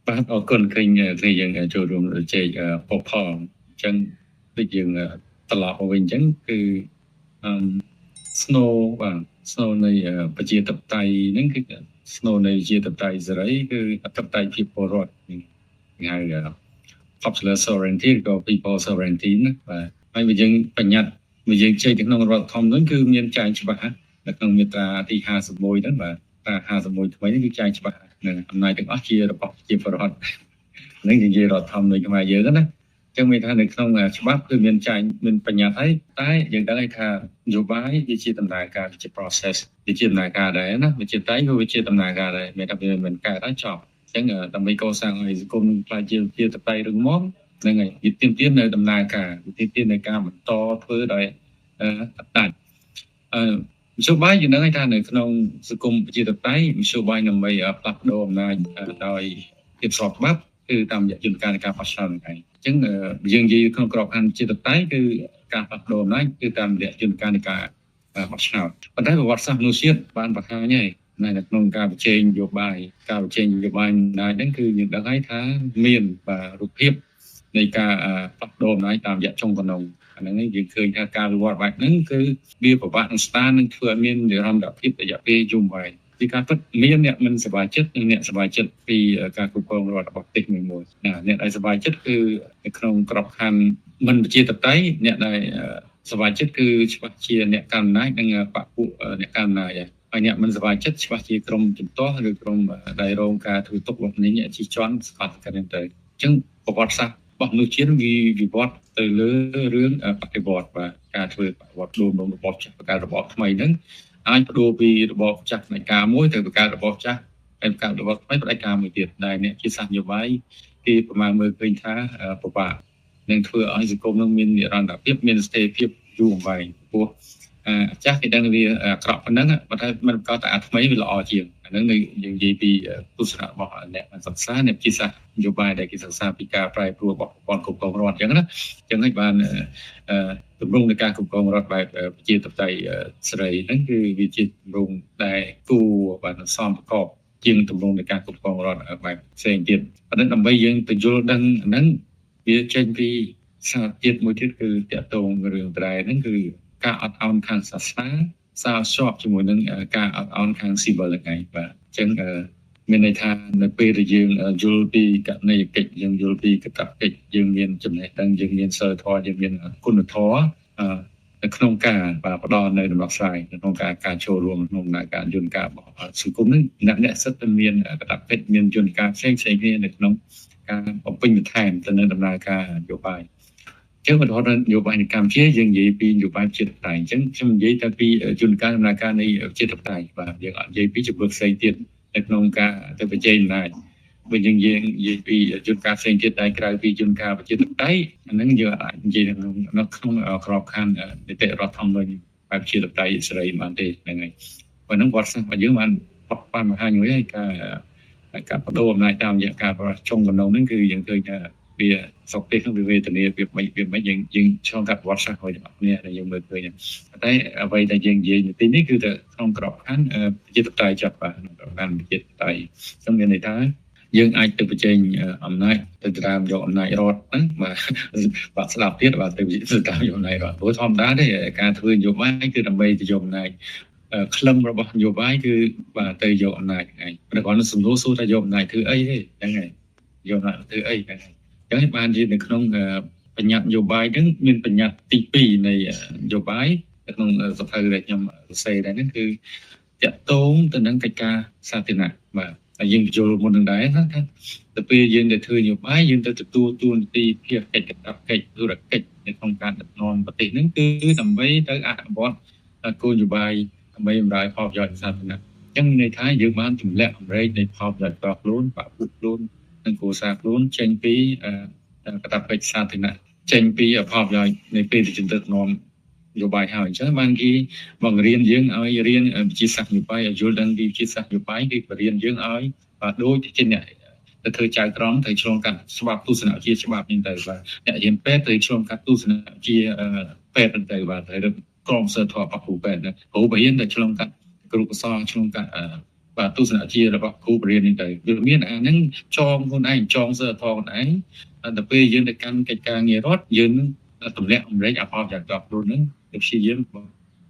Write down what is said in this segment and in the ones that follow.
បាទអរគុណឃើញគ្នាយើងចូលរួមជែកពផលអញ្ចឹងដូចយើងត្រឡប់មកវិញអញ្ចឹងគឺអឺ snow បាទ snow នៃប្រជាធិបតេយ្យហ្នឹងគឺ snow នៃប្រជាធិបតេយ្យសេរីគឺអធិបតេយ្យភាពពលរដ្ឋគេហៅ popular sovereignty ឬក៏ people sovereignty ណាបាទហើយបើយើងបញ្ញត្តិបើយើងជែកទៅក្នុងរដ្ឋធម្មនុញ្ញគឺមានចែងច្បាស់នៅក្នុងមាត្រាទី51ហ្នឹងបាទត្រា51ថ្មីនេះគឺចែងច្បាស់នឹងអំណាចទាំងអស់ជារបស់ជាពលរដ្ឋហ្នឹងនិយាយរដ្ឋធម្មនុញ្ញខ្មែរយើងណាចឹងមានថានៅក្នុងច្បាប់គឺមានចែងមានបញ្ញត្តិហើយតែយើងដឹងហើយថានយោបាយវាជាដំណើរការវាជា process វាជាដំណើរការដែរណាវាជាតែក៏វាជាដំណើរការដែរមានថាវាមិនកើតហើយចប់អញ្ចឹងដើម្បីកសាងឲ្យសង្គមក្លាយជាជាតបៃរឹងមាំហ្នឹងហើយវាទាមទារនៅដំណើរការវាទាមទារនៅការបន្តធ្វើដោយអត់ដាច់អឺមធ្យោបាយយើងដឹងហើយថានៅក្នុងសង្គមប្រជាធិបតេយ្យមធ្យោបាយដើម្បីផ្លាស់ប្ដូរអំណាចដោយភាពស្របច្បាប់គឺតាមរយៈយន្តការនៃការបោះឆ្នោតហ្នឹងឯងអញ្ចឹងយើងនិយាយក្នុងក្របខ័ណ្ឌប្រជាធិបតេយ្យគឺការផ្លាស់ប្ដូរអំណាចគឺតាមរយៈយន្តការនៃការបោះឆ្នោតប៉ុន្តែប្រវត្តិសាស្ត្រមនុស្សជាតិបានបង្ហាញហើយនៅក្នុងការប្រជែងនយោបាយការប្រជែងនយោបាយអំណាចហ្នឹងគឺយើងដឹងហើយថាមានបាទរូបភាពនៃការផ្លាស់ប្ដូរអំណាចតាមរយៈចុងកណ្ដុងអាហ្នឹងយើងឃើញថាការវិវត្តបែបហ្នឹងគឺវាពិបាកនឹងស្ដារនឹងធ្វើឲ្យមាននិរន្តរភាពរយៈពេលយូរវែងពីការពិតមានអ្នកមិនសប្បាយចិត្តនិងអ្នកសប្បាយចិត្តពីការគ្រប់គ្រងរដ្ឋរបស់ប្រទេសមួយមួយណាអ្នកដែលសប្បាយចិត្តគឺនៅក្នុងក្របខ័ណ្ឌមិនប្រជាធិបតេយ្យអ្នកដែលសប្បាយចិត្តគឺច្បាស់ជាអ្នកកាន់អំណាចនិងបពពួកអ្នកកាន់អំណាចហើយអ្នកមិនសប្បាយចិត្តច្បាស់ជាក្រុមជំទាស់ឬក្រុមដែលរងការធ្វើទុកបុកម្នេញអ្នកជិះជាន់ស្កត់กันទៅអញ្ចឹងប្រវត្តិសាស្ត្ររបស់មនុស្សជាតិវាវិវត្តទៅលើរឿងបដិវត្តបាទការធ្វើបដិវត្តរួមរបបចាស់បង្កើតរបបថ្មីហ្នឹងអាចបដូរពីរបបចាស់ផ្នែកការមួយទៅបង្កើតរបបចាស់ហើយបង្កើតរបបថ្មីផ្នែកការមួយទៀតដែលអ្នកជាសាស្ត្រនយោបាយគេប្រមាណមើលឃើញថាពិបាកនឹងធ្វើឲ្យសង្គមនឹងមាននិរន្តរភាពមានស្ថិរភាពយូរអង្វែងព្រោះអាចាស់គេដឹងវាអាក្រក់ប៉ុណ្ណឹងប៉ុន្តែมันប្រកាសតែអាថ្មីវាល្អជាងអាហ្នឹងនៅយើងនិយាយពីទស្សនៈរបស់អ្នកសិក្សាអ្នកជាសាស្ត្រនយោបាយដែលគេសិក្សាពីការប្រែប្រួលរបស់ប្រព័ន្ធគ្រប់គ្រងរដ្ឋអញ្ចឹងណាអញ្ចឹងហើយបានទម្រង់នៃការគ្រប់គ្រងរដ្ឋបែបប្រជាធិបតេយ្យសេរីហ្នឹងគឺវាជាទម្រង់ដែលគួរបានសមប្រកបជាងទម្រង់នៃការគ្រប់គ្រងរដ្ឋបែបផ្សេងទៀតប៉ុន្តែដើម្បីយើងទៅយល់ដឹងអាហ្នឹងវាចេញពីសារជាតិមួយទៀតគឺតកតងរឿងត្រែហ្នឹងគឺការអត់ឱនខាងសាសនាសារជាប់ជាមួយនឹងការអត់ឱនខាងស៊ីវិលហ្នឹងឯងបាទអញ្ចឹងមានន័យថានៅពេលដែលយើងយល់ពីករណីយកិច្ចយើងយល់ពីកាតព្វកិច្ចយើងមានចំណេះដឹងយើងមានសិលធម៌យើងមានគុណធម៌នៅក្នុងការបាទផ្ដល់នៅដំណោះស្រាយនៅក្នុងការការចូលរួមក្នុងដំណើរការយន្តការរបស់សង្គមនេះអ្នកអ្នកសិតតែមានកាតព្វកិច្ចមានយន្តការផ្សេងផ្សេងគ្នានៅក្នុងការបំពេញបន្ថែមទៅនឹងដំណើរការនយោបាយចឹងឧទាហរណ៍នយោបាយនៅកម្ពុជាយើងនិយាយពីនយោបាយប្រជាធិបតេយ្យអញ្ចឹងខ្ញុំនិយាយតែពីយន្តការដំណើរការនៃប្រជាធិបតេយ្យបាទយើងអត់និយាយពីជម្រើសផ្សេងទៀតនៅក្នុងការទៅប្រជែងអំណាចវិញយើងនិយាយពីយន្តការផ្សេងទៀតដែលក្រៅពីយន្តការប្រជាធិបតេយ្យអាហ្នឹងយើងអាចនិយាយនៅក្នុងក្របខ័ណ្ឌនីតិរដ្ឋធម្មនុញ្ញបែបប្រជាធិបតេយ្យសេរីបានទេហ្នឹងហើយប៉ុណ្ណឹងវត្តសាស្ត្ររបស់យើងបានបានបង្ហាញមួយហើយការបដូរអំណាចតាមរយៈការប្រជុំកណ្ដុងហ្នឹងគឺយើងឃើញថាវាស្រុកទេសហ្នឹងវាវេទនាវាមិនវាមិនយើងយើងឆ្លងកាត់ប្រវត្តិសាស្ត្រហើយទាំងអស់គ្នាដែលយើងមើលឃើញតែអ្វីដែលយើងនិយាយនៅទីនេះគឺតែក្នុងក្របខ័ណ្ឌប្រជាធិបតេយ្យចាត់បាទក្នុងក្របខ័ណ្ឌប្រជាធិបតេយ្យខ្ញុំមានន័យថាយើងអាចទៅប្រជែងអំណាចទៅតាមយកអំណាចរដ្ឋហ្នឹងបាទបាទស្ដាប់ទៀតបាទទៅតាមយកអំណាចរដ្ឋព្រោះធម្មតាទេការធ្វើនយោបាយគឺដើម្បីទៅយកអំណាចក្លឹមរបស់នយោបាយគឺបាទទៅយកអំណាចហ្នឹងឯងតែគ្រាន់តែសំណួរសួរថាយកអំណាចធ្វើអីទេហ្នឹងហើយយកអំណាចធ្វើអីហ្នឹងហើយអញ្ចឹងបានជានៅក្នុងបញ្ញត្តិនយោបាយហ្នឹងមានបញ្ញត្តិទី2នៃនយោបាយនៅក្នុងសភៅដែលខ្ញុំសរសេរដែរហ្នឹងគឺតាក់ទងទៅនឹងកិច្ចការសាធារណៈបាទហើយយើងយល់មុននឹងដែរណាថាទៅពេលយើងទៅធ្វើនយោបាយយើងទៅទទួលតួនាទីភារកិច្ចកាតព្វកិច្ចធុរកិច្ចនៅក្នុងការដឹកនាំប្រទេសហ្នឹងគឺដើម្បីទៅអនុវត្តគោលនយោបាយដើម្បីបម្រើផលប្រយោជន៍សាធារណៈអញ្ចឹងមានន័យថាយើងបានទម្លាក់អម្រែកនៃផលប្រយោជន៍របស់ខ្លួនបពុខ្លួននិងគ្រួសារខ្លួនចេញពីកាតព្វកិច្ចសាធារណៈចេញពីផលប្រយោជន៍នៃពេលដែលយើងដឹកនាំនយោបាយហើយអញ្ចឹងបានគេបង្រៀនយើងឲ្យរៀនវិទ្យាសាស្ត្រនយោបាយឲ្យយល់ដឹងពីវិទ្យាសាស្ត្រនយោបាយគេបង្រៀនយើងឲ្យបាទដូចជាអ្នកទៅធ្វើចៅក្រមត្រូវឆ្លងកាត់ច្បាប់ទស្សនវិជ្ជាច្បាប់នេះទៅបាទអ្នករៀនពេទ្យត្រូវឆ្លងកាត់ទស្សនវិជ្ជាពេទ្យទៅបាទត្រូវក្រមសីលធម៌របស់គ្រូពេទ្យគ្រូបរៀនតែឆ្លងកាត់គ្រូកសលឆ្លងកាត់ បាទទស្សនជារបស់គ្រូបរិញ្ញានេះទៅវាមានអាហ្នឹងចងខ្លួនឯងចងសិលធម៌ខ្លួនឯងដល់ពេលយើងទៅកាន់កិច្ចការងាររដ្ឋយើងទម្លាក់អម្រេចអផលប្រយោជន៍ខ្លួនហ្នឹងទៅព្យាយាមប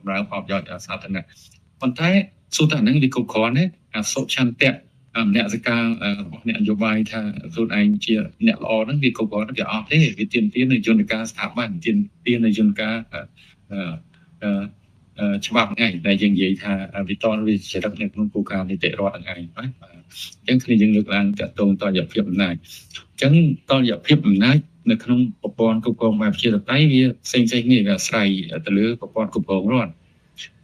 ម្រើផលប្រយោជន៍សាធារណៈប៉ុន្តែសួរតែហ្នឹងវាគ្រប់គ្រាន់ទេអាសុឆន្ទៈមនសិការរបស់អ្នកនយោបាយថាខ្លួនឯងជាអ្នកល្អហ្នឹងវាគ្រប់គ្រាន់វាអត់ទេវាទាមទារនៅយន្តការស្ថាប័នទាមទារនៅយន្តការច្បាប់ហ្នឹងឯងដែលយើងនិយាយថាវាតនវាចរិតនៅក្នុងគោលការណ៍នីតិរដ្ឋហ្នឹងឯងបាទអញ្ចឹងគ្នាយើងលើកឡើងតកតងតយភាពអំណាចអញ្ចឹងតយភាពអំណាចនៅក្នុងប្រព័ន្ធគ្រប់គ្រងបែបប្រជាធិបតេយ្យវាផ្សេងផ្សេងគ្នាវាអាស្រ័យទៅលើប្រព័ន្ធគ្រប់គ្រងរដ្ឋ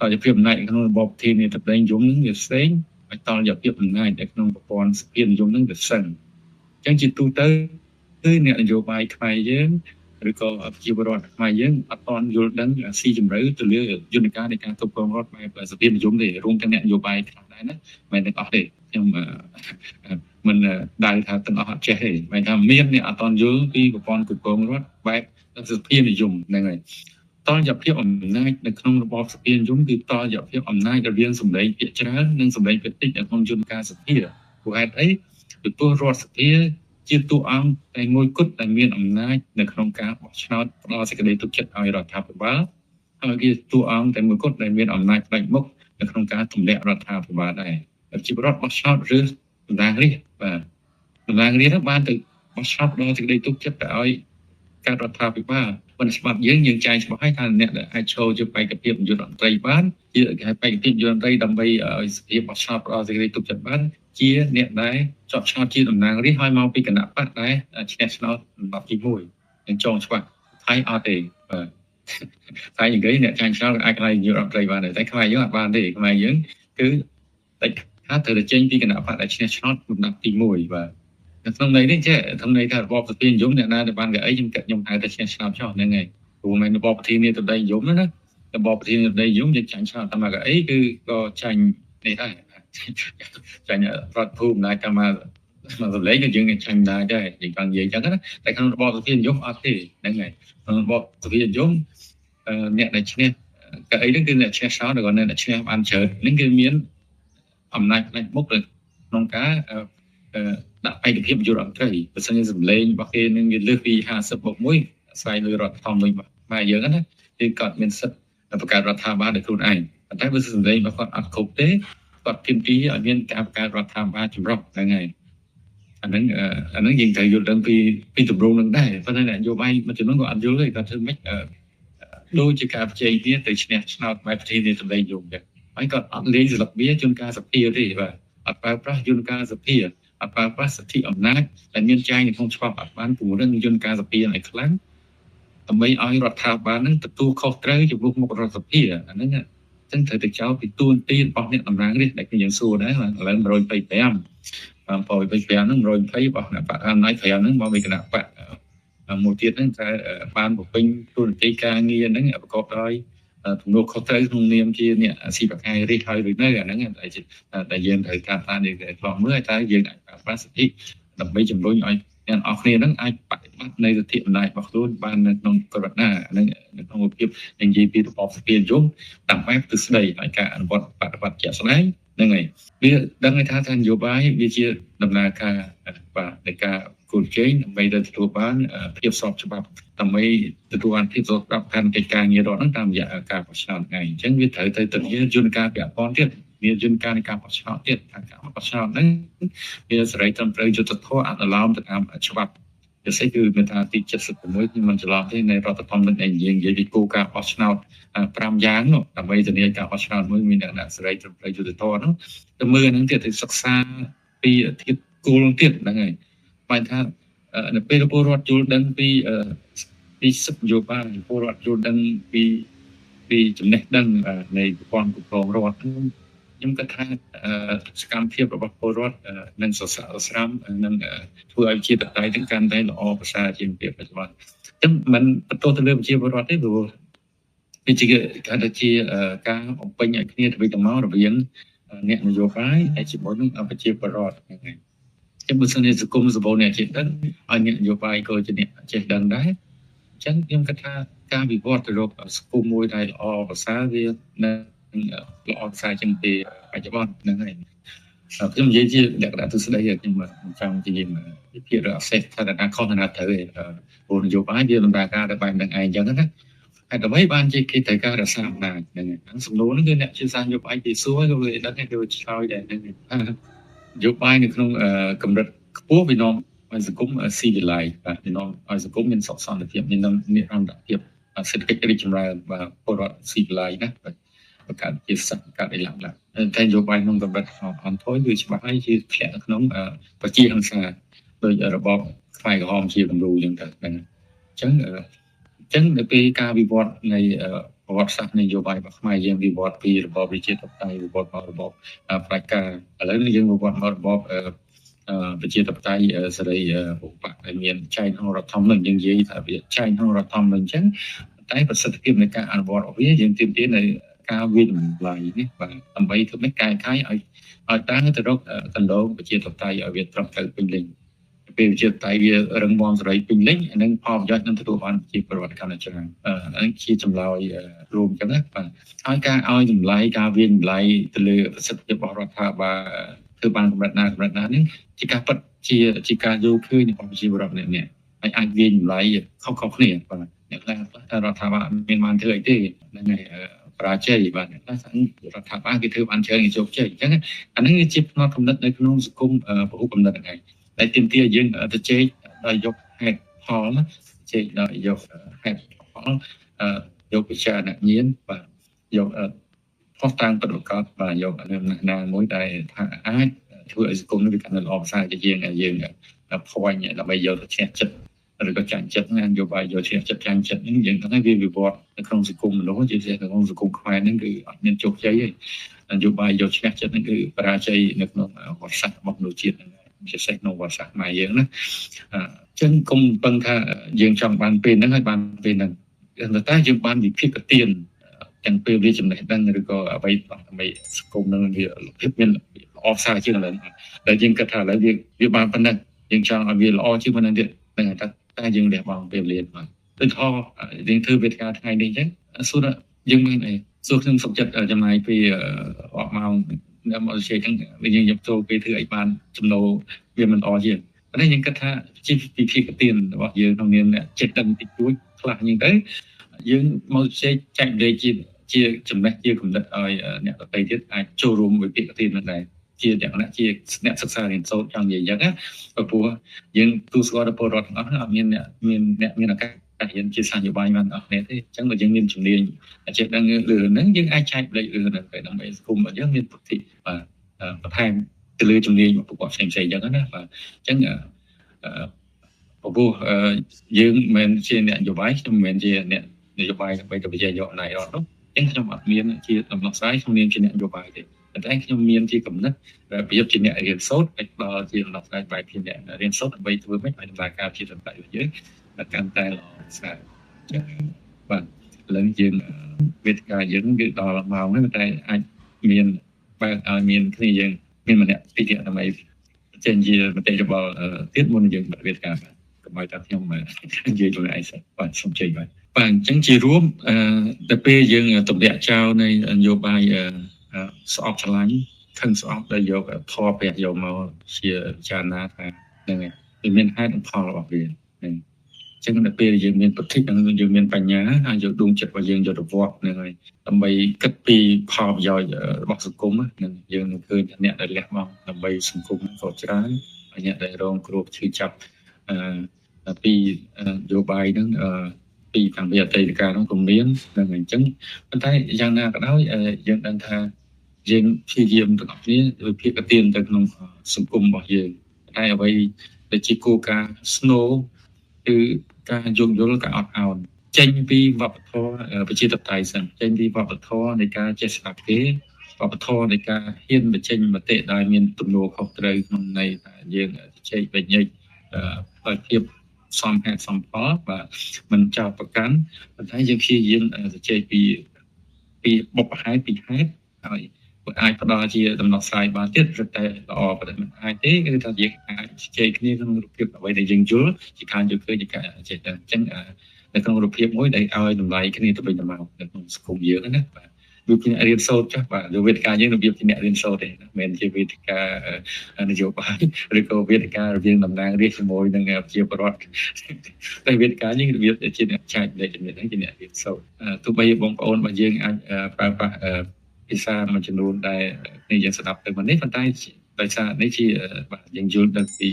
តយភាពអំណាចក្នុងរបបធានាធិបតីនិយមហ្នឹងវាផ្សេងហើយតយភាពអំណាចនៅក្នុងប្រព័ន្ធសភានិយមហ្នឹងវាផ្សេងអញ្ចឹងជាទូទៅគឺអ្នកនយោបាយខ្មែរយើងឬក៏ប្រជាពលរដ្ឋខ្មែរយើងអត់ទាន់យល់ដឹងស៊ីជម្រៅទៅលើយន្តការនៃការគ្រប់គ្រងរដ្ឋបែបសភានិយមទេរួមទាំងអ្នកនយោបាយខ្លះដែរណាមិនទាំងអស់ទេខ្ញុំមិនដៅថាទាំងអស់អត់ចេះទេមិនថាមានអ្នកអត់ទាន់យល់ពីប្រព័ន្ធគ្រប់គ្រងរដ្ឋបែបសភានិយមហ្នឹងហើយតលយភាពអំណាចនៅក្នុងរបបសភានិយមគឺតលយភាពអំណាចរវាងសម្លេងភាគច្រើននិងសម្លេងភាគតិចនៅក្នុងយន្តការសភាព្រោះហេតុអីពីព្រោះរដ្ឋសភាជាតួអង្គតែមួយគត់ដែលមានអំណាចនៅក្នុងការបោះឆ្នោតផ្ដល់សេចក្តីទុកចិត្តឲ្យរដ្ឋាភិបាលហើយជាតួអង្គតែមួយគត់ដែលមានអំណាចផ្ដាច់មុខនៅក្នុងការទម្លាក់រដ្ឋាភិបាលដែរប្រជាពលរដ្ឋបោះឆ្នោតឬតំណាងរាស្ត្របាទតំណាងរាស្ត្របានទៅបោះឆ្នោតផ្ដល់សេចក្តីទុកចិត្តទៅឲ្យការរដ្ឋាភិបាលប៉ុន្តែច្បាប់យើងយើងចែងច្បាស់ហើយថាអ្នកដែលអាចចូលជាបេក្ខភាពនាយករដ្ឋមន្ត្រីបានជាគេហៅបេក្ខភាពនាយករដ្ឋមន្ត្រីដើម្បីឲ្យសភាបោះឆ្នោតផ្ដល់សេចក្តីទុកចិត្តបានជាអ្នកដែលជាប់ឆ្នោតជាតំណាងរាស្ត្រហើយមកពីគណៈបក្សដែលឈ្នះឆ្នោតលំដាប់ទី1នឹងចងច្បាស់ថៃអត់ទេបាទថៃនិយាយអ្នកចាញ់ឆ្នោតអាចក្លាយនាយករដ្ឋមន្ត្រីបានដែរតែខ្មែរយើងអត់បានទេខ្មែរយើងគឺតែថាត្រូវតែចេញពីគណៈបក្សដែលឈ្នះឆ្នោតលំដាប់ទី1បាទនៅក្នុងន័យនេះចេះក្នុងន័យថារបបសភានិយមអ្នកណាដែលបានកៅអីខ្ញុំហៅថាឈ្នះឆ្នោតចុះហ្នឹងហើយព្រោះមិនរបបប្រធានាធិបតីនិយមណារបបប្រធានាធិបតីនិយមយើងចាញ់ឆ្នោតតាមកៅអីគឺក៏ចាញ់នេះដែរចាញ់រដ្ឋភូមិអំណាចតាមមកសម្លេងក៏យើងចាញ់ដែរដែរយើងចង់និយាយអញ្ចឹងណាតែក្នុងរបបសភានិយមអត់ទេហ្នឹងហើយក្នុងរបបសភានិយមអ្នកដែលឈ្នះកៅអីហ្នឹងគឺអ្នកឈ្នះឆ្នោតឬក៏អ្នកដែលឈ្នះបានច្រើនហ្នឹងគឺមានអំណាចផ្នែកមុខក្នុងការដាក់បេក្ខភាពនាយករដ្ឋមន្ត្រីបើសិនជាសម្លេងរបស់គេនឹងវាលើសពី50បូក1អាស្រ័យលើរដ្ឋធម្មនុញ្ញរបស់ខ្មែរយើងណាគឺគាត់មានសិទ្ធិបង្កើតរដ្ឋាភិបាលដោយខ្លួនឯងប៉ុន្តែបើសម្លេងរបស់គាត់អត់គ្រប់ទេគាត់ទាមទារឲ្យមានការបង្កើតរដ្ឋាភិបាលចម្រុះហ្នឹងហើយអាហ្នឹងយើងត្រូវយល់ដឹងពីទម្រង់នឹងដែរប៉ុន្តែអ្នកនយោបាយមួយចំនួនក៏អត់យល់ទេគាត់ធ្វើម៉េចដូចជាការប្រជែងគ្នាទៅឈ្នះឆ្នោតបែបប្រធានាធិបតីនិយមចឹងហើយគាត់អត់លេងស្លឹកវាយន្តការសភាទេបាទអត់ប្រើប្រាស់យន្តការសភាអត់ប្រើប្រាស់សិទ្ធិអំណាចដែលមានចែងនៅក្នុងច្បាប់អត់បានពង្រឹងយន្តការសភាឲ្យខ្លាំងដើម្បីឲ្យរដ្ឋាភិបាលនឹងទទួលខុសត្រូវចំពោះមុខរដ្ឋសភាអាហ្នឹងចឹងត្រូវទៅចោលពីទួនាទីរបស់អ្នកតំណាងរាស្ត្រដែលខ្ញុំសួរដែរឥឡូវ125បាទ125ហ្នឹង120របស់គណៈបកអំណាច5ហ្នឹងមកពីគណៈបកមួយទៀតហ្នឹងតែបានបំពេញទួនាទីការងារហ្នឹងប្រកបដោយទំនួលខុសត្រូវក្នុងនាមជាអ្នកស៊ីបកែរាជហើយឬនៅអាហ្នឹងដែលយើងត្រូវតាមដានយើងធ្លាប់មើលតែយើងអាចប្រើប្រាស់សិទ្ធិដើម្បីជំរុញឲ្យអ្នកនរគ្នាហ្នឹងអាចបដិបត្តិនៃសិទ្ធិអំណាចរបស់ខ្លួនបាននៅក្នុងករណីហ្នឹងនៅក្នុងភាពនិយាយពីរបបសភានិយមតាមបែបទ្រឹស្ដីហើយការអនុវត្តបដិបត្តិជាក់ស្ដែងហ្នឹងហើយវាដឹងថាថានយោបាយវាជាដំណើរការបាទនៃការគោលជ័យដើម្បីទៅទទួលបានភាពស្របច្បាប់ដើម្បីទទួលបានភាពស្របច្បាប់កាន់កិច្ចការងាររដ្ឋហ្នឹងតាមរយៈការបោះឆ្នោតថ្ងៃអញ្ចឹងវាត្រូវទៅធានាយន្តការពាក់ព័ន្ធទៀតមានយន្តការនៃការបោះឆ្នោតទៀតថាការបោះឆ្នោតហ្នឹងវាសេរីត្រឹមត្រូវយុត្តិធម៌អនុលោមទៅតាមច្បាប់ពិសេសគឺមានថាទី76ខ្ញុំមិនច្រឡំទេនៃរដ្ឋធម្មនុញ្ញដែលយើងនិយាយពីគោលការណ៍បោះឆ្នោត5យ៉ាងនោះដើម្បីធានាការបោះឆ្នោតមួយមានលក្ខណៈសេរីត្រឹមត្រូវយុត្តិធម៌ហ្នឹងទៅមើលហ្នឹងទៀតទៅសិក្សាពីធាតុគោលទៀតហ្នឹងហើយបានថានៅពេលពលរដ្ឋយល់ដឹងពីសិទ្ធិនយោបាយពលរដ្ឋយល់ដឹងពីចំណេះដឹងនៃប្រព័ន្ធគ្រប់គ្រងរដ្ឋខ្ញុំគិតថាសកម្មភាពរបស់ពលរដ្ឋនឹងសរសើរស្រាំនឹងធ្វើឲ្យជាតតៃទាំងកាន់តែល្អប្រសើរជាងពេលបច្ចុប្បន្នអញ្ចឹងមិនបន្ទោសទៅលើប្រជាពលរដ្ឋទេព្រោះវាជាគេថាជាការបំពេញឲ្យគ្នាទៅវិញទៅមករវាងអ្នកនយោបាយហើយជាមួយនឹងប្រជាពលរដ្ឋហ្នឹងហើយចឹងបើសិនជាសង្គមសម្បូរអ្នកចេះដឹងហើយអ្នកនយោបាយក៏ជាអ្នកចេះដឹងដែរអញ្ចឹងខ្ញុំគិតថាការវិវត្តទៅរកសង្គមមួយដែលល្អប្រសើរវានឹងល្អប្រសើរជាងពេលបច្ចុប្បន្នហ្នឹងហើយ ខ្ញុំនិយាយជាលក្ខណៈទស្សនៈខ្ញុំមិនចង់ជាវិភាគឬអសេសថាណាខុសណាត្រូវទេព្រោះនយោបាយវាដំណើរការទៅបែបហ្នឹងឯងអញ្ចឹងណាហេតុអ្វីបានជាគេត្រូវការរក្សាអំណាចហ្នឹងហ្នឹងសំណួរហ្នឹងគឺអ្នកជាសាស្ត្រនយោបាយគេសួរក៏វាដឹងគេឆ្លើយដែរហ្នឹងនយោបាយនៅក្នុងកម្រិតខ្ពស់វានាំឲ្យសង្គមស៊ីវិល័យបាទវានាំឲ្យសង្គមមានសុខសន្តិភាពមាននិរន្តរភាពសេដ្ឋកិច្ចរីកចម្រើនបាទពលរដ្ឋស៊ីវិល័យណាបាទបង្កើតជាសត្វកើតអីឡើងឡើងតែនយោបាយក្នុងកម្រិតអន់ថយគឺច្បាស់ហើយជាធ្លាក់នៅក្នុងប្រជាហិង្សាដោយរបបខ្មែរក្រហមជាគំរូអញ្ចឹងទៅហ្នឹងអញ្ចឹងនៅពេលការវិវត្តនៃប្រវត្តិសាស្ត្រនយោបាយរបស់ខ្មែរយើងវិវត្តពីរបបប្រជាធិបតេយ្យវិវត្តមករបបប្រជាការឥឡូវនេះយើងវិវត្តមករបបប្រជាធិបតេយ្យសេរីឧបដែលមានចែងក្នុងរដ្ឋធម្មនុញ្ញយើងនិយាយថាវាចែងក្នុងរដ្ឋធម្មនុញ្ញអញ្ចឹងតែប្រសិទ្ធភាពនៃការអនុវត្តរបស់វាយើងទាមទារនៅការវិតម្លៃនេះបាទដើម្បីធ្វើម៉េចកែខៃឲ្យតាំងទៅរកកណ្ដងប្រជាធិបតេយ្យឲ្យវាត្រឹមត្រូវពេញលេញពេលប្រជាធិបតេយ្យវារឹងមាំសេរីពេញលេញអានឹងផលប្រយោជន៍នឹងទទួលបានជាប្រវត្តិកម្មច្រើនអានឹងជាចម្លើយរួមអញ្ចឹងណាបាទហើយការឲ្យតម្លៃការវាតម្លៃទៅលើប្រសិទ្ធភាពរបស់រដ្ឋាភិបាលធ្វើបានកម្រិតណាកម្រិតណានេះជាការពិតជាការយល់ឃើញរបស់ប្រជាពលរដ្ឋម្នាក់ៗហើយអាចវាតម្លៃខុសៗគ្នាបាទអ្នកខ្លះថារដ្ឋាភិបាលមានបានធ្វើអីទេហ្នឹងហើយបរាជ័យបាទអ្នកខ្លះរដ្ឋាភិបាលគេធ្វើបានច្រើនគេជោគជ័យអញ្ចឹងអាហ្នឹងជាផ្នត់គំនិតនៅក្នុងសង្គមពហុគំនិតហ្នឹងឯងដែលទាមទារយើងទៅជែកដោយយកហេតុផលណាជែកដោយយកហេតុផលយកវិចារណញ្ញាណបាទយកផុសតាំងពិតប្រាកដបាទយកណាមួយដែលថាអាចធ្វើឲ្យសង្គមនេះវាកាន់តែល្អប្រសើរជាងយើងភ័ញដើម្បីយកទៅឈ្នះចិត្តឬក៏ចាញ់ចិត្តនយោបាយយកឈ្នះចិត្តចាញ់ចិត្តហ្នឹងយើងថាវាវិវត្តនៅក្នុងសង្គមមនុស្សជាពិសេសនៅក្នុងសង្គមខ្មែរហ្នឹងគឺអត់មានជោគជ័យទេនយោបាយយកឈ្នះចិត្តហ្នឹងគឺបរាជ័យនៅក្នុងវដ្តសាស្ត្ររបស់មនុស្សជាតិហ្នឹងពិសេសក្នុងវដ្តសាស្ត្រខ្មែរយើងណាអញ្ចឹងកុំពឹងថាយើងចង់បានពេលហ្នឹងហើយបានពេលហ្នឹងតែយើងបានវិភាគទានទាំងពេលវាចំណេះដឹងឬក៏អ្វីដើម្បីសង្គមនឹងវាភាពមានល្អប្រសើរជាងឥឡូវដែលយើងគិតថាឥឡូវវាបានប៉ុណ្ណឹងយើងចង់ឲ្យវាល្អជាងប៉ុណ្ណឹងទៀតហ្នឹងហើយតែយើងលះបង់ពេលវេលាបាទដូចថាយើងធ្វើវេទិកាថ្ងៃនេះអញ្ចឹងសួរយើងមានអីសួរខ្ញុំសុខចិត្តចំណាយពេលរាប់ម៉ោងមកជែកហ្នឹងយើងយកចូលពេលធ្វើអីបានចំណូលវាមិនល្អជាងប៉ុន្តែយើងគិតថាជាពិធីកទានរបស់យើងក្នុងនាមអ្នកចេះដឹងតិចតួចខ្លះអញ្ចឹងទៅយើងមកជែកចែករំលែកជាចំណេះជាគំនិតឲ្យអ្នកដទៃទៀតអាចចូលរួមវិភាគទាននឹងដែរជាលក្ខណៈជាអ្នកសិក្សារៀនសូត្រចង់និយាយអញ្ចឹងណាព្រោះយើងទូស្គាល់ដល់ពលរដ្ឋទាំងអស់អត់មានអ្នកមានឱកាសរៀនជាសាស្ត្រនយោបាយបានអស់គ្នាទេអញ្ចឹងបើយើងមានជំនាញចេះដឹងរឿងហ្នឹងយើងអាចចែករំលែករឿងហ្នឹងទៅដើម្បីសង្គមរបស់យើងមានពុទ្ធិបាទបន្ថែមទៅលើជំនាញរបស់ពួកគាត់ផ្សេងៗអញ្ចឹងណាបាទអញ្ចឹងព្រោះយើងមិនមែនជាអ្នកនយោបាយខ្ញុំមិនមែនជាអ្នកនយោបាយដើម្បីទៅវិជ័យយកអំណាចរដ្ឋនោះអញ្ចឹងខ្ញុំអត់មានជាដំណោះស្រាយក្នុងនាមជាអ្នកនយោបាយទេប៉ុន្តែខ្ញុំមានជាកំណត់របៀបជាអ្នករៀនសូត្រអាចផ្ដល់ជាដំណោះស្រាយបែបជាអ្នករៀនសូត្រដើម្បីធ្វើម៉េចឲ្យដំណើរការជាសម្រាប់យើងកាន់តែល្អប្រសើរអញ្ចឹងបាទឥឡូវយើងវេទិកាយើងគឺដល់ម៉ោងហើយតែអាចមានបើឲ្យមានគ្នាយើងមានម្នាក់ពីរនាក់ដើម្បីចេញជាមតិយោបល់ទៀតមុនយើងបិទវេទិកាបាទកុំឲ្យតែខ្ញុំនិយាយខ្លួនឯងសិនបាទសូមជ័យបាទបាទអញ្ចឹងជារួមទៅពេលយើងទម្លាក់ចោលនៃនយោបាយស្អប់ឆ្លាញ់ខឹងស្អប់ដែលយកធម៌ព្រះយកមកជាពិចារណាថាហ្នឹងហើយវាមានហេតុនិងផលរបស់វាហ្នឹងអញ្ចឹងដល់ពេលយើងមានពុទ្ធិយើងមានបញ្ញាហើយយកដួងចិត្តរបស់យើងយកទៅវត្តហ្នឹងហើយដើម្បីគិតពីផលប្រយោជន៍របស់សង្គមហ្នឹងយើងនឹងឃើញថាអ្នកដែលលះបង់ដើម្បីសង្គមក៏ច្រើនហើយអ្នកដែលរងគ្រោះឈឺចាប់ពីនយោបាយហ្នឹងពីតាំងពីអតីតកាលនោះក៏មានហ្នឹងអញ្ចឹងប៉ុន្តែយ៉ាងណាក៏ដោយយើងដឹងថាយើងព្យាយាមទាំងអស់គ្នាវិភាគទានទៅក្នុងសង្គមរបស់យើងតែអ្វីដែលជាគោលការណ៍ snow គឺការយោគយល់ការអត់ឱនចេញពីវប្បធម៌ប្រជាធិបតេយ្យសិនចេញពីវប្បធម៌នៃការចេះស្ដាប់គេវប្បធម៌នៃការហ៊ានបញ្ចេញមតិដោយមានទំនួលខុសត្រូវក្នុងន័យថាយើងជែកវិញ្ញាដោយភាពសមហេតុសមផលបាទមិនចោទប្រកាន់ប៉ុន្តែយើងព្យាយាមជជែកពីបុព្វហេតុពីហេតុហើយអាចផ្ដល់ជាដំណោះស្រាយបានទៀតរឹតតែល្អប៉ុន្តែមិនអាចទេគឺថាយើងអាចជជែកគ្នាក្នុងរូបភាពអ្វីដែលយើងយល់ជាការយល់ឃើញជាការចេះដឹងអញ្ចឹងនៅក្នុងរូបភាពមួយដែលឲ្យតម្លៃគ្នាទៅវិញទៅមកនៅក្នុងសង្គមយើងណាបាទ វាជាអ្នករៀនសូត្រចុះបាទវេទិកាយើងរបៀបជាអ្នករៀនសូត្រទេមិនមែនជាវេទិកានយោបាយឬក៏វេទិការវាងតំណាងរាស្ត្រជាមួយនឹងប្រជាពលរដ្ឋតែវេទិកាយើងរបៀបជាអ្នកចែកលេខជំនាញហ្នឹងជាអ្នករៀនសូត្រទោះបីបងប្អូនរបស់យើងអាចប្រើប្រាស់ភាសាមួយចំនួនដែលនេះយើងស្ដាប់ទៅមកនេះប៉ុន្តែដោយសារនេះជាបាទយើងយល់ដឹងពី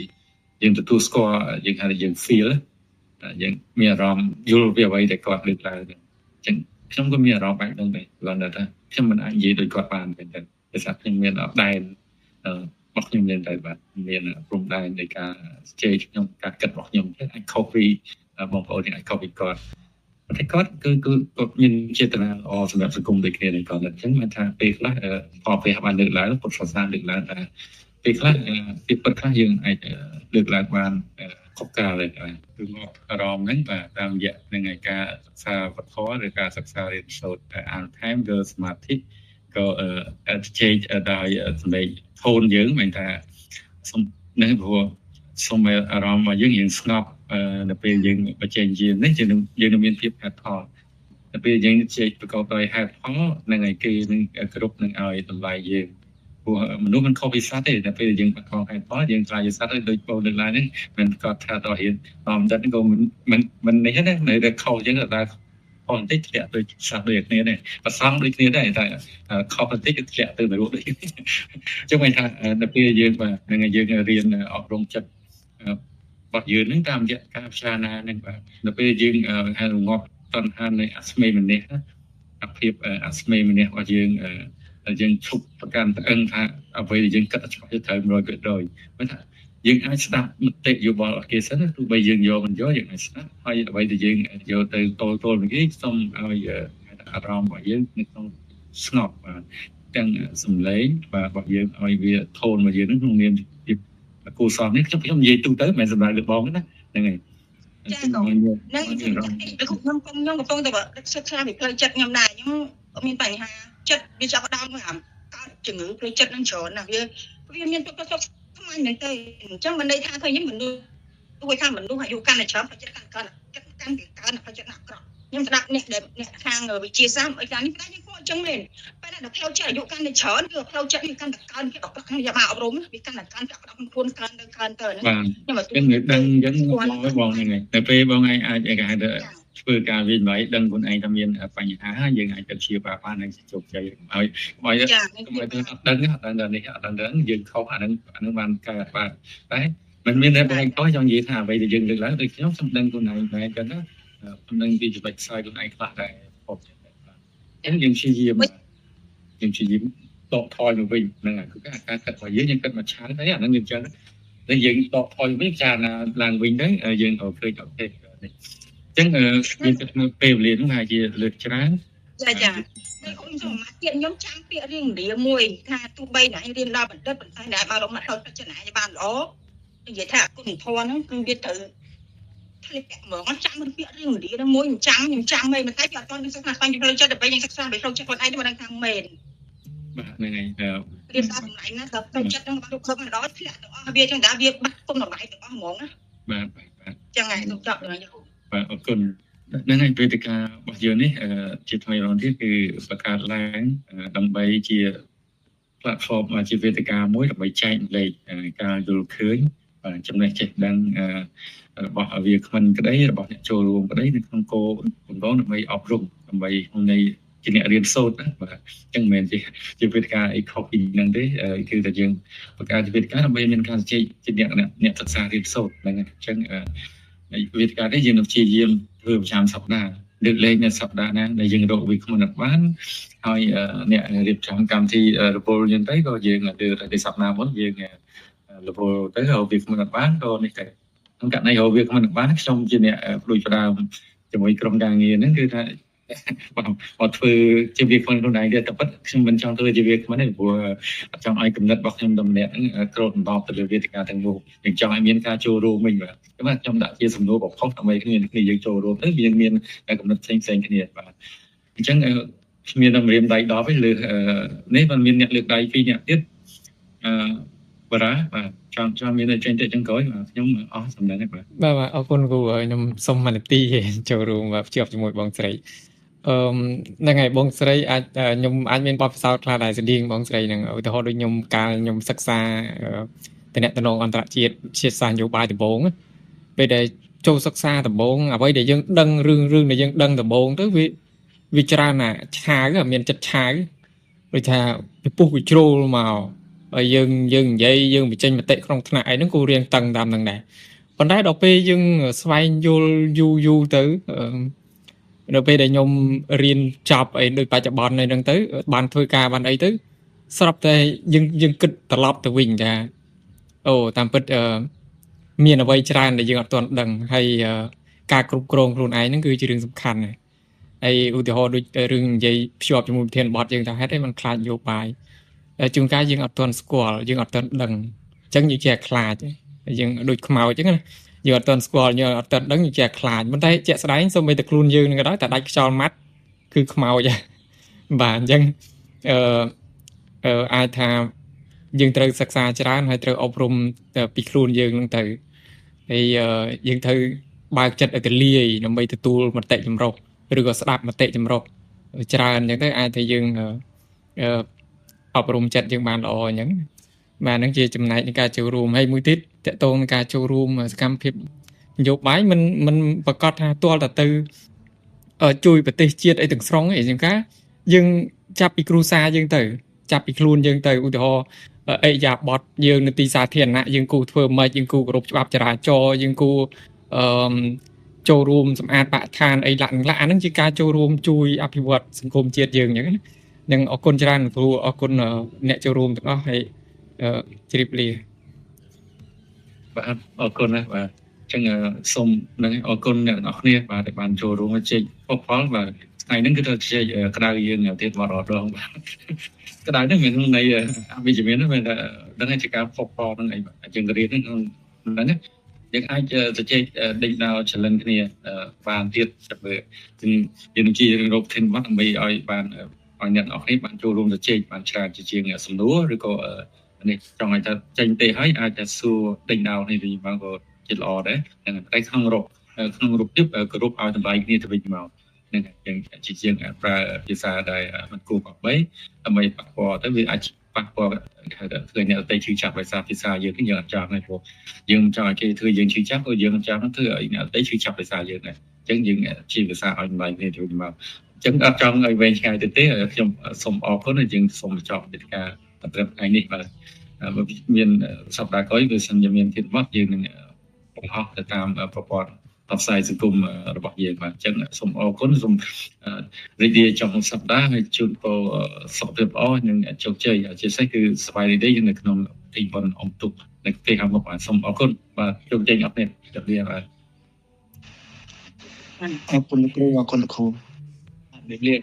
យើងទទួលស្គាល់យើងហៅថាយើង feel យើងមានអារម្មណ៍យល់ពីអ្វីដែលគាត់លើកឡើងអញ្ចឹងខ្ញុំក៏មានអារម្មណ៍បែបហ្នឹងដែរគាត់ថាខ្ញុំមិនអាចនិយាយដូចគាត់បានទេដោយសារខ្ញុំមានដែនរបស់ខ្ញុំយ៉ាងទៅបាទមានព្រំដែននៃការជេរខ្ញុំការគិតរបស់ខ្ញុំអាចខុសពីបងប្អូនអាចខុសពីគាត់ប៉ុន្តែគាត់គឺគឺគាត់មានចេតនាល្អសម្រាប់សង្គមដូចគ្នានឹងគាត់អញ្ចឹងបានថាពេលខ្លះផលព្រះបានលើកឡើងពុទ្ធសាសនាលើកឡើងថាពេលខ្លះពីពិតខ្លះយើងអាចលើកឡើងបានខុសកាលដែរបាទគឺងាប់អារម្មណ៍ហ្នឹងបាទតាមរយៈនឹងឯការសិក្សាវប្បធម៌ឬការសិក្សារៀនសូត្រអានថែមក៏សមាធិក៏ជែកដោយសម្លេងធូនយើងមិនថាសុំនឹងព្រោះសុំអារម្មណ៍របស់យើងរៀងស្ងប់នៅពេលយើងបញ្ចេញជានេះយើងនឹងមានភាពហេតុផលនៅពេលយើងជែកប្រកបដោយហេតុផលនឹងឲ្យគេនឹងគ្រប់នឹងឲ្យតម្លៃយើងព្រោះមនុស្សមិនខុសពីសត្វទេតែពេលយើងប្រកបហេតុផលយើងខ្លាចជាសត្វដូចបងលើកឡើងនេះមិនគាត់ថាដល់រៀនដល់មិនក៏មិនមិនមិននេះណានៅតែខុសអញ្ចឹងតែខុសបន្តិចធ្លាក់ដូចសត្វដូចគ្នាដែរប្រសងដូចគ្នាដែរតែខុសបន្តិចគឺធ្លាក់ទៅនរកដូចគ្នាអញ្ចឹងមិនថានៅពេលយើងបាទនឹងយើងរៀនអប់រំចិត្តរបស់យើងនឹងតាមរយៈការពិចារណានឹងបាទនៅពេលយើងហៅរងាប់តណ្ហានៃអស្មេមនះអភិបអស្មេមនះរបស់យើងយើងឈប់ប្រកាន់ត្អឹងថាអ្វីដែលយើងគិតច្បាស់ត្រូវ100%មិនថាយើងអាចស្ដាប់មតិយោបល់របស់គេសិនទោះបីយើងយកមិនយកយើងអាចស្ដាប់ហើយអ្វីដែលយើងយកទៅតលតលនឹងគេសូមឲ្យអារម្មណ៍របស់យើងនៅក្នុងស្ងប់បាទទាំងសំឡេងបាទរបស់យើងឲ្យវាធូនរបស់យើងនឹងក្នុងនាមជាគូសងនេះខ្ញុំខ្ញុំនិយាយទូទៅមិនមែនសម្រាប់លើបងណាហ្នឹងហើយ ចាកូននឹងខ្ញុំខ្ញុំកំពុងតែសិក្សាពីផ្លូវចិត្តខ្ញុំដែរខ្ញុំមានបញ្ហាចិត្តវាចាប់ដើមអាកើតជំងឺផ្លូវចិត្តនឹងច្រើនណាស់វាវាមានទុកទុកស្មាញមែនទេអញ្ចឹងមិនន័យថាឃើញមនុស្សដូចថាមនុស្សអាយុកាន់តែច្រើនផ្លូវចិត្តកាន់កើនកាន់តែកើនផ្លូវចិត្តអាក្រក់ខ្ញុំស្ដាប់អ្នកដែលអ្នកខាងវិទ្យាសាស្ត្រអីខាងនេះតែយើងគួរអញ្ចឹងមែនពេលដែលផ្លូវចិត្តអាយុកាន់តែច្រើនគឺផ្លូវចិត្តវាកាន់តែកើនភាពអាក្រក់ក្នុងយ៉ាបាអប់រំវាកាន់តែកើនអាក្រក់ខ្លួនកើនទៅកើនទៅហ្នឹងខ្ញុំអត់ដឹងអញ្ចឹងបងបងហ្នឹងហើយតែពេលបងឯងអាចគេហៅថាធ្វើការវិនិច្ឆ័យដឹងខ្លួនឯងថាមានបញ្ហាហើយយើងអាចទៅព្យាបាលបាននឹងជោគជ័យឲ្យកុំឲ្យកុំឲ្យទៅអត់ដឹងអត់ដឹងនេះអត់ដឹងយើងខុសអានឹងអានឹងបានកើតបាទតែមិនមានតែបងឯងខុសចង់និយាយថាអ្វីដែលយើងលើកឡើងដូចខ្ញុំខ្ញុំដឹងខ្លួនឯងដែរអញ្ចឹងណាខ្ញុំដឹងពីចំណុចខ្សោយខ្លួនឯងខ្លះដែរខុសចឹងបាទអញ្ចឹងយើងព្យាយាមយើងព្យាយាមដកថយមកវិញហ្នឹងហើយគឺការគិតរបស់យើងយើងគិតមកឆៅទៅអាហ្នឹងយើងចឹងតែយើងដកថយវិញពិចារណាឡើងវិញទៅយើងក៏ឃើញអូខេនេះចឹងយើងគិតថាពេលវេលានោះហើយជាលើកច្រើនចាចានេះខ្ញុំសូមមកទៀតខ្ញុំចាំពាក្យរៀងរាមួយថាទោះបីណារៀនដល់បណ្ឌិតប៉ុន្តែណែបានរំដល់ចិត្តណាបានល្អនិយាយថាគុណធម៌ហ្នឹងគឺវាត្រូវធ្លាក់ហ្មងចាំមិនពាក្យរៀងរាហ្នឹងមួយខ្ញុំចាំខ្ញុំចាំមិនតែវាអត់ទាន់សិក្សាស្វែងយល់ចិត្តដើម្បីយើងសិក្សាពីផ្លូវចិត្តខ្លួនឯងមិនដឹងថាមែនបាទហ្នឹងហើយរៀនដល់តម្លៃណាដល់ផ្លូវចិត្តហ្នឹងបានគ្រប់ដល់ធ្លាក់ទាំងអស់វាចឹងតែវាបាត់គុណតម្លៃទាំងអស់ហ្មងណាបាទបាទចឹងហើយសូមចប់ដល់ខ្ញុំបាទអរគុណហ្នឹងហើយវេទិការបស់យើងនេះជាថ្មីម្ដងទៀតគឺបង្កើតឡើងដើម្បីជា platform ជាវេទិកាមួយដើម្បីចែកម្លែកការយល់ឃើញចំណេះចេះដឹងរបស់វាគ្មិនក្តីរបស់អ្នកចូលរួមក្តីនៅក្នុងគោលបំណងដើម្បីអប់រំដើម្បីក្នុងន័យជាអ្នករៀនសូត្រណាបាទអញ្ចឹងមិនមែនជាវេទិកាអីខុសពីហ្នឹងទេគឺតែយើងបង្កើតជាវេទិកាដើម្បីមានការជែកជាអ្នកអ្នកសិក្សារៀនសូត្រហ្នឹងអញ្ចឹងវេទិកានេះយើងនឹងព្យាយាមធ្វើប្រចាំសប្តាហ៍លើកលែងនៅសប្តាហ៍ណាដែលយើងរកវាគ្មិនអត់បានហើយអ្នករៀបចំកម្មវិធីរវល់យើងទៅក៏យើងលើទៅសប្តាហ៍មុនយើងរវល់ទៅរកវាគ្មិនអត់បានក៏នេះតែក្នុងករណីរកវាគ្មិនអត់បានខ្ញុំជាអ្នកផ្ដួចផ្ដើមជាមួយក្រុមការងារហ្នឹងគឺថាបើធ្វើជាវាគ្មិនខ្លួនឯងទេតែពិតខ្ញុំមិនចង់ធ្វើជាវាគ្មិនទេព្រោះអត់ចង់ឲ្យគំនិតរបស់ខ្ញុំតែម្នាក់ហ្នឹងគ្របដណ្ដប់ទៅលើវេទិកាទាំងមូលយើងចង់ឲ្យមានការចូលរួមវិញបាទតែខ្ញុំដាក់ជាសំណួរបំផុសដើម្បីគ្នាគ្នាយើងចូលរួមទៅវាមានគំនិតផ្សេងផ្សេងគ្នាបាទអញ្ចឹងគ្មានតែម្រាមដៃ10ទេលើនេះมันមានអ្នកលើកដៃ2អ្នកទៀតអឺបារ៉ាបាទចង់ចង់មានចេញទៅចឹងក្រោយបាទខ្ញុំអស់សំណឹងហើយបាទ បាទបាទអរគុណគ្រូខ្ញុំសូមមួយនាទីចូលរួមបាទភ្ជាប់ជាមួយបងស្រី អឺហ្នឹងហើយបងស្រីអាចខ្ញុំអាចមានបទពិសោធន៍ខ្លះដែរស្តៀងបងស្រីហ្នឹងឧទាហរណ៍ដូចខ្ញុំកាលខ្ញុំសិក្សាតំណែងអន្តរជាតិជាតិសាសន៍នយោបាយដំបូងពេលដែលចូលសិក្សាដំបូងអ្វីដែលយើងដឹងរឿងរឿងដែលយើងដឹងដំបូងទៅវាវាច្រើនណាឆាវមានចិត្តឆាវដូចថាពីពុះវាជ្រុលមកហើយយើងយើងនិយាយយើងបញ្ចេញមតិក្នុងថ្នាក់អីហ្នឹងគូរៀងតឹងតាមហ្នឹងដែរប៉ុន្តែដល់ពេលយើងស្វែងយល់យូរយូរទៅនៅពេលដែលខ្ញុំរៀនចប់អីដូចបច្ចុប្បន្នអីហ្នឹងទៅបានធ្វើការបានអីទៅស្រាប់តែយើងយើងគិតត្រឡប់ទៅវិញថាអូតាមពិតអឺមានអ្វីច្រើនដែលយើងអត់ទាន់ដឹងហើយការគ្រប់គ្រងខ្លួនឯងហ្នឹងគឺជារឿងសំខាន់ណាស់ហើយឧទាហរណ៍ដូចរឿងនិយាយភ្ជាប់ជាមួយប្រធានបទយើងថាហេតុអីมันខ្លាចនយោបាយជួនកាលយើងអត់ទាន់ស្គាល់យើងអត់ទាន់ដឹងអញ្ចឹងយើងចេះខ្លាចយើងដូចខ្មោចអញ្ចឹងណាយើងអត់ទាន់ស្គាល់យើងអត់ទាន់ដឹងយើងចេះខ្លាចប៉ុន្តែជាក់ស្ដែងសូម្បីតែខ្លួនយើងនឹងក៏ដោយតែដាច់ខ្យល់ម៉ាត់គឺខ្មោចបាទអញ្ចឹងអឺអឺអាចថាយើងត្រូវសិក្សាច្រើនហើយត្រូវអប់រំពីខ្លួនយើងនឹងទៅហើយយើងត្រូវបើកចិត្តឲ្យទូលាយដើម្បីទទួលមតិចម្រុះឬក៏ស្ដាប់មតិចម្រុះច្រើនអញ្ចឹងទៅអាចថាយើងអប់រំចិត្តយើងបានល្អអញ្ចឹងបាទហ្នឹងជាចំណែកនៃការចូលរួមហើយមួយទៀតតកតងនឹងការចូលរួមសកម្មភាពនយោបាយមិនមិនប្រកាសថាទាល់តែទៅជួយប្រទេសជាតិអីទាំងស្រុងអីចឹងកាយើងចាប់ពីគ្រួសារយើងទៅចាប់ពីខ្លួនយើងទៅឧទាហរណ៍អេយ៉ាបតយើងនៅទីសាធារណៈយើងគូធ្វើម៉េចយើងគូគោរពច្បាប់ចរាចរណ៍យើងគូអឺចូលរួមសម្អាតបរិស្ថានអីឡាក់ឡាក់អាហ្នឹងជាការចូលរួមជួយអភិវឌ្ឍសង្គមជាតិយើងអញ្ចឹងណានឹងអរគុណច្រើនគ្រូអរគុណអ្នកចូលរួមទាំងអស់ហើយជម្រាបលា បាទអរគុណណាស់បាទអញ្ចឹងសូមនឹងអរគុណអ្នកទាំងអស់គ្នាបាទដែលបានចូលរួមជែកផុសផុលបាទថ្ងៃហ្នឹងគឺថាជែកក្តៅយើងទៀតបាត់រដងបាទក្តៅហ្នឹងមានន័យអវិជ្ជមានហ្នឹងថាដឹងជាការផុសផុលហ្នឹងអីបាទយើងរៀនហ្នឹងហ្នឹងយើងអាចទៅជែកដេញដោល challenge គ្នាបានទៀតទៅយើងនឹងជារកធានបទដើម្បីឲ្យបានឲ្យអ្នកទាំងអស់គ្នាបានចូលរួមទៅជែកបានច្រើនជាជាងសំណួរឬក៏នេះចង់ឲ្យថាចេញទេហើយអាចจะសួរដេញដោលនេះវិញបានក៏ជាល្អដែរហ្នឹងតែក្នុងរូបក្នុងរូបភាពគោរពឲ្យតម្លៃគ្នាទៅវិញមកហ្នឹងជាងជាជាងប្រើភាសាដែលមិនគួរគប្បីដើម្បីប៉ះពាល់ទៅវាអាចប៉ះពាល់គេហៅថាធ្វើអ្នកដទៃឈឺចាប់ដោយសារភាសាយើងយើងអត់ចង់ទេព្រោះយើងមិនចង់ឲ្យគេធ្វើយើងឈឺចាប់ក៏យើងមិនចង់ធ្វើឲ្យអ្នកដទៃឈឺចាប់ដោយសារយើងដែរអញ្ចឹងយើងជាភាសាឲ្យតម្លៃគ្នាទៅវិញមកអញ្ចឹងអត់ចង់ឲ្យវែងឆ្ងាយទៅទេខ្ញុំសូមអរគុណហើយយើងសូមបញ្ចប់វេទិកាត្រឹមថ្ងៃនេះបាទបើមានសប្តាហ៍ក្រោយគឺសិនជាមានធានបទយើងនឹងបង្ហោះទៅតាមប្រព័ន្ធផ្សព្វផ្សាយសង្គមរបស់យើងបាទអញ្ចឹងសូមអរគុណសូមរីករាយចុងសប្តាហ៍ហើយជូនពរសុខភាពល្អនិងជោគជ័យជាពិសេសគឺសប្បាយរីករាយនៅក្នុងទីបុណ្យអុំទូកនៅពេលខាងមុខបាទសូមអរគុណបាទជោគជ័យអរគុណជម្រាបលាបាទ អរគុណលោកគ្រូអរគុណលោកគ្រូ ជម្រាបលា។